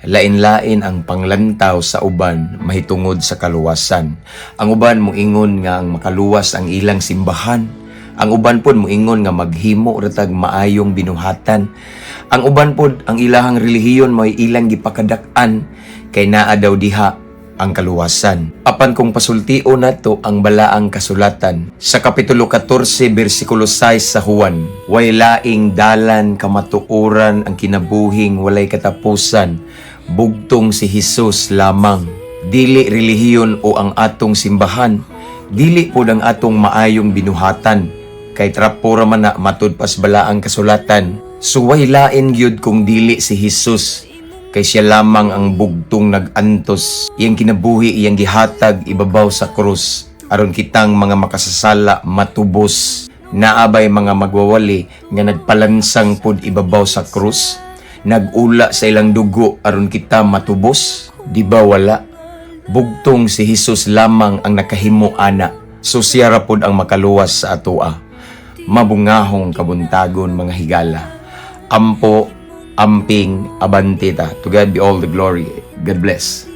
Lain-lain ang panglantaw sa uban mahitungod sa kaluwasan. Ang uban moingon nga ang makaluwas ang ilang simbahan. Ang uban pod moingon nga maghimo ra tag maayong binuhatan. Ang uban pod, ang ilahang relihiyon may ilang gipakadak-an kay naa daw diha ang kaluwasan. Apan kung pasultion nato ang balaang kasulatan sa Kapitulo 14 bersikulo 6 sa Juan, "Way laing dalan, kamatuoran, ang kinabuhing walay katapusan, bugtong si Hesus lamang." Dili relihiyon o ang atong simbahan, dili pod ang atong maayong binuhatan, kay trapo ra man na matud pas balaang kasulatan. Suway lain gyud kung dili si Hesus, kay siya lamang ang bugtong nag-antos. Iyang kinabuhi iyang gihatag ibabaw sa krus aron kitang mga makasasala matubos. Naabay mga magwawali nga nagpalansang pod ibabaw sa krus, nagula sa ilang dugo aron kita matubos? Di ba wala? Bugtong si Hesus lamang ang nakahimo ana. So siya ra pod ang makaluwas sa atoa. Mabungahong kabuntagon, mga higala. Ampo, amping, abante ta. To God be all the glory. God bless.